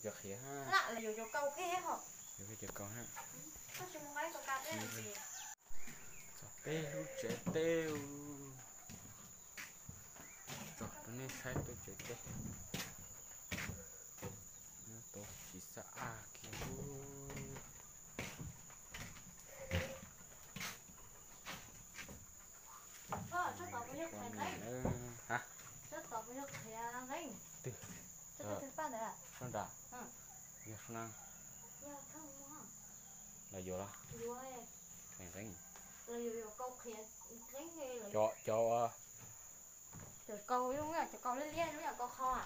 Qhiav, lam los yuav cov kaus pheej hos. Yuav cov kaus ha. Txog peb lub tsev teb. Txog rau nej saib lub tsev teb. Nyob tau tsis xab aj kiag. Tsob tod puas yog qhiav nqeeb? Tsob tod puas yog qhiav nqeeb? Twg? Tsob twg paj ntawd? Tsob nrad. Yog sab na. Los yuav los? Qhiav nqeeb. Los yuav yuav kaus qhiav nqeeb. Cov, cov, cov kaus, cov kaus liab liab, cov kaus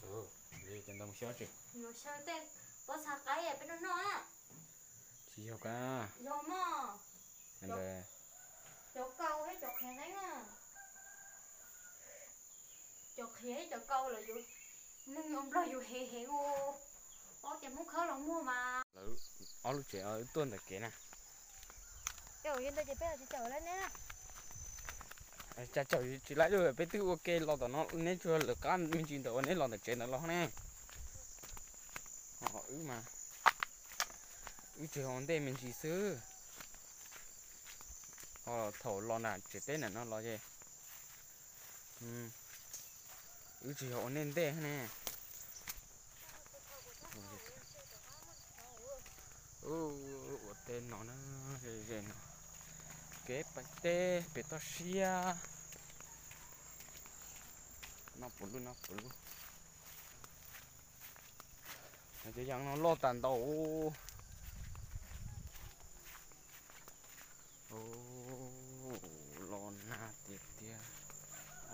qho. Li cov ntawd mus xyaw tsi? Yuav xyaw tej pob txha qaib peb noj noj. Tsis yog ka. Yog mog. Cov kaus thiab cov qhiav nqeeb na. Cov qhiav thiab cov kaus los yus, neeg ua nplog yus hev hev ua, paub tias Hmoob khawb los muag mas. Lawv ob lub tsev tuaj ntawm kev na. Ces peb los tsis caum lawv ne. Cas caum tsis laib lawm, peb twb ua ke los tom no, neb tsuas lawv qab me ntsis ntawm uas neb los ntawm tsev ntawd los ne. Ho wb mas, wb tsuas ua ntej me ntsis xwb. Ho thaum los nram tsev teb nram no los ces wb tsis yog ua nej ntej ne. Ua teb no na, ze ze no, kev pais teb pem toj siab. Noj puv lub, noj puv lub. Cov yas no loj tas ntau. Los nag tiag tiag.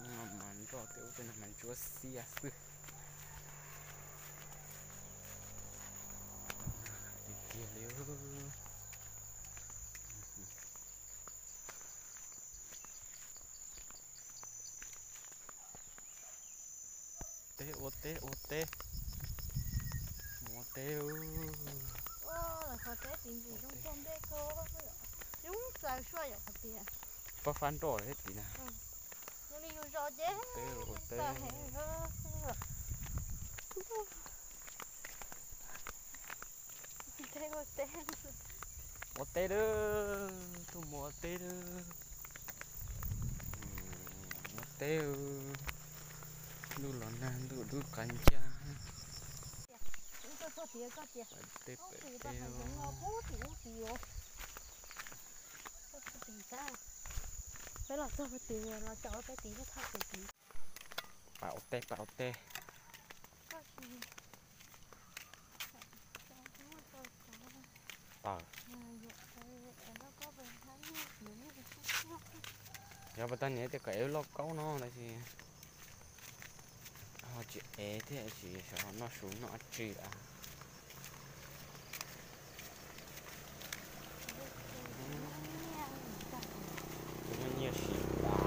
Ub no mas nroj tej ub tej no mas ntsuab xiab xwb. Los nag tiag tiag li. Teb ua teb ua teb. Mus ua teb. Los qhov teb tim ntsis zoo tuaj nplej kawg, zoo txaws suaj yom qhov tias. Fab fab nroj thiab tim na. Zoo li yus zos ces teb ua teb. Ua teb, ua teb. Ua teb lawm, tuaj mus ua teb lawm. Ua teb, ntuj los nag ntuj dub qav ncaj. Pais teb, pais teb. Peb los txog pem tim, los caum peb tim, peb thaj pem tim. Pais ua teb, pais ua teb. Taws. Yog pas tag niam tias kom ev lauj kaub no tab sis ho tsis ev thiab, tsis noj su noj dab tsi lawm. Nyiaj siv tas.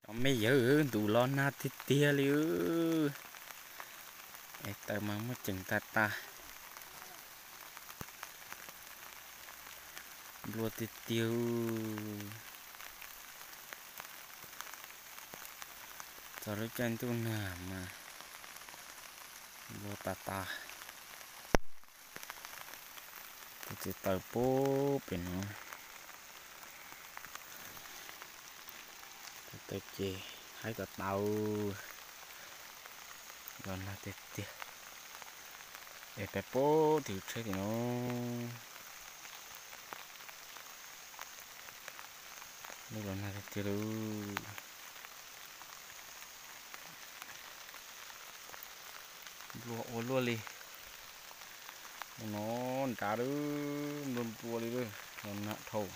Cov me yawg, ntuj los nag tiag tiag li. Es taws mas muaj ceem tag tag. Nplua tiag tiag. Txog lub caij ntuj nag mas nplua tas tas. Kuv txiv taws pub pem no. Taws ces haib tas tas. Los nag tiag tiag. Es peb pub tim tsheb tim no. Ntuj los nag tiag tiag li. Nplua ua luaj li. Mus no nrad lawm, nplua nplua li lawm, los nag dhau.